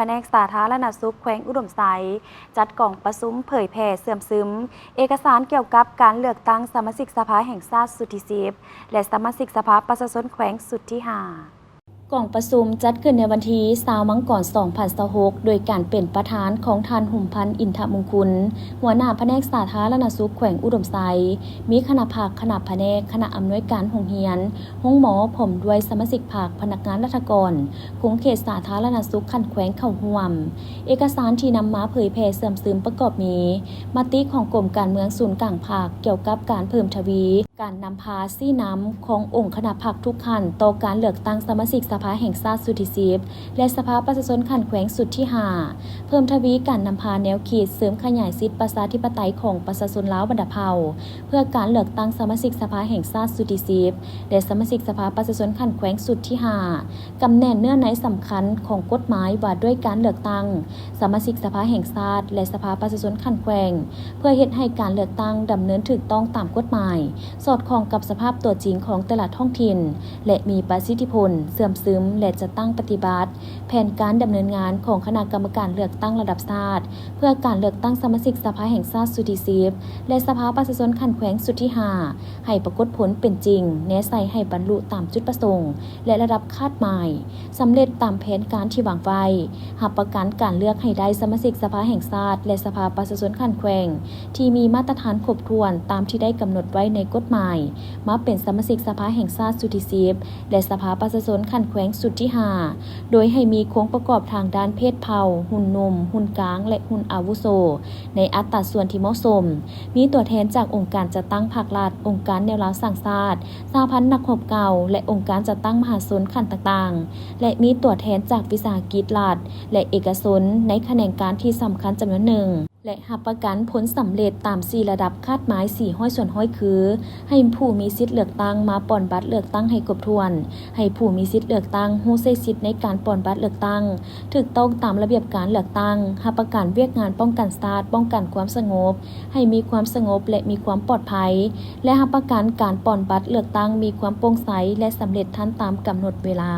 ພະແນກສາທາລະນະສຸກແຂວງອຸດົມໄຊ ຈັດກອງປະຊຸມເຜີຍແຜ່ເຊື່ອມຊຶມເອກະສານກ່ຽວກັບການເລືອກຕັ້ງສະມາຊິກສະພາແຫ່ງຊາດຊຸດທີສິບ ແລະ ສະມາຊິກສະພາປະຊາຊົນແຂວງຊຸດທີຫ້າ. ກອງປະຊຸມຈັດຂຶ້ນໃນວັນທີຊາວ ມັງກອນ ສອງພັນຊາວຫົກ ໂດຍການເປັນປະທານຂອງທ່ານ ຫຸມພັນ ອິນທະມຸງຄຸນ ຫົວໜ້າພະແນກສາທາລະນະສຸກແຂວງອຸດົມໄຊ, ມີຄະນະພັກ, ຄະນະພະແນກ, ຄະນະອຳນວຍການໂຮງຮຽນ, ໂຮງໝໍ ພ້ອມດ້ວຍສະມາຊິກພັກ, ພະນັກງານລັດຖະກອນ, ຂົງເຂດສາທາລະນະສຸກຂັ້ນແຂວງເຂົ້າຮ່ວມ. ເອກະສານທີ່ນຳມາເຜີຍແຜ່ເຊື່ອມຊຶມປະກອບມີ ມະຕິຂອງກົມການເມືອງສູນກາງພັກ ກ່ຽວກັບການເພີ່ມທະວີການນຳພາຊີ້ນຳຂອງອົງຄະນະພັກທຸກຂັ້ນ ຕໍ່ການເລືອກຕັ້ງສະມາຊິກສະພາແຫ່ງຊາດຊຸດທີສິບ ແລະ ສະພາປະຊາຊົນຂັ້ນແຂວງຊຸດທີຫ້າ, ເພີ່ມທະວີການນຳພາແນວຄິດເສີມຂະຫຍາຍສິດປະຊາທິປະໄຕຂອງປະຊາຊົນລາວບັນດາເຜົ່າ ເພື່ອການເລືອກຕັ້ງສະມາຊິກສະພາແຫ່ງຊາດຊຸດທີສິບ ແລະ ສະມາຊິກສະພາປະຊາຊົນຂັ້ນແຂວງຊຸດທີຫ້າ, ກຳແໜ້ນເນື້ອໃນສຳຄັນຂອງກົດໝາຍວ່າດ້ວຍການເລືອກຕັ້ງສະມາຊິກສະພາແຫ່ງຊາດ ແລະ ສະພາປະຊາຊົນຂັ້ນແຂວງ ເພື່ອເຮັດໃຫ້ການເລືອກຕັ້ງດຳເນີນຖືກຕ້ອງຕາມກົດໝາຍ, ສອດຄ່ອງກັບສະພາບຕົວຈິງຂອງແຕ່ລະທ້ອງຖິ່ນ ແລະ ມີປະສິດທິຜົນ, ເຊື່ອມຊຶມ ແລະ ຈັດຕັ້ງປະຕິບັດແຜນການດຳເນີນງານຂອງຄະນະກຳມະການເລືອກຕັ້ງລະດັບຊາດ ເພື່ອການເລືອກຕັ້ງສະມາຊິກສະພາແຫ່ງຊາດຊຸດທີສິບ ແລະ ສະພາປະຊາຊົນຂັ້ນແຂວງຊຸດທີຫ້າ ໃຫ້ປາກົດຜົນເປັນຈິງ, ແນໃສ່ໃຫ້ບັນລຸຕາມຈຸດປະສົງ ແລະ ລະດັບຄາດໝາຍ, ສຳເລັດຕາມແຜນການທີ່ວາງໄວ້, ຮັບປະກັນການເລືອກໃຫ້ໄດ້ສະມາຊິກສະພາແຫ່ງຊາດ ແລະ ສະພາປະຊາຊົນຂັ້ນແຂວງ ທີ່ມີມາດຕະຖານຄົບຖ້ວນຕາມທີ່ໄດ້ກຳນົດໄວ້ໃນກົດໝາຍ ມາເປັນສະມາຊິກສະພາແຫ່ງຊາດຊຸດທີສິບ ແລະ ສະພາປະຊາຊົນຂັ້ນແຂວງຊຸດທີຫ້າ ໂດຍໃຫ້ມີໂຄງປະກອບທາງດ້ານເພດເຜົ່າ, ຮຸ່ນໜຸ່ມ, ຮຸ່ນກາງ ແລະ ຮຸ່ນອາວຸໂສ ໃນອັດຕາສ່ວນທີ່ເໝາະສົມ, ມີຕົວແທນຈາກອົງການຈັດຕັ້ງພັກລັດ, ອົງການແນວລາວສ້າງຊາດ, ສະຫະພັນນັກຮົບເກົ່າ ແລະ ອົງການຈັດຕັ້ງມະຫາຊົນຂັ້ນຕ່າງໆ ແລະ ມີຕົວແທນຈາກວິສາຫະກິດລັດ ແລະ ເອກະຊົນໃນຂະແໜງການທີ່ສຳຄັນຈຳນວນໜຶ່ງ ແລະ ຮັບປະກັນຜົນສຳເລັດຕາມສີ່ລະດັບຄາດໝາຍສີ່ຮ້ອຍສ່ວນຮ້ອຍ ຄື ໃຫ້ຜູ້ມີສິດເລືອກຕັ້ງມາປ່ອນບັດເລືອກຕັ້ງໃຫ້ຄົບຖ້ວນ, ໃຫ້ຜູ້ມີສິດເລືອກຕັ້ງຮູ້ໃຊ້ສິດໃນການປ່ອນບັດເລືອກຕັ້ງ ຖືກຕ້ອງຕາມລະບຽບການເລືອກຕັ້ງ, ຮັບປະກັນວຽກງານປ້ອງກັນຊາດ, ປ້ອງກັນຄວາມສະຫງົບ ໃຫ້ມີຄວາມສະຫງົບ ແລະ ມີຄວາມປອດໄພ ແລະ ຮັບປະກັນການປ່ອນບັດເລືອກຕັ້ງມີຄວາມໂປ່ງໃສ ແລະ ສຳເລັດທັນຕາມກຳນົດເວລາ.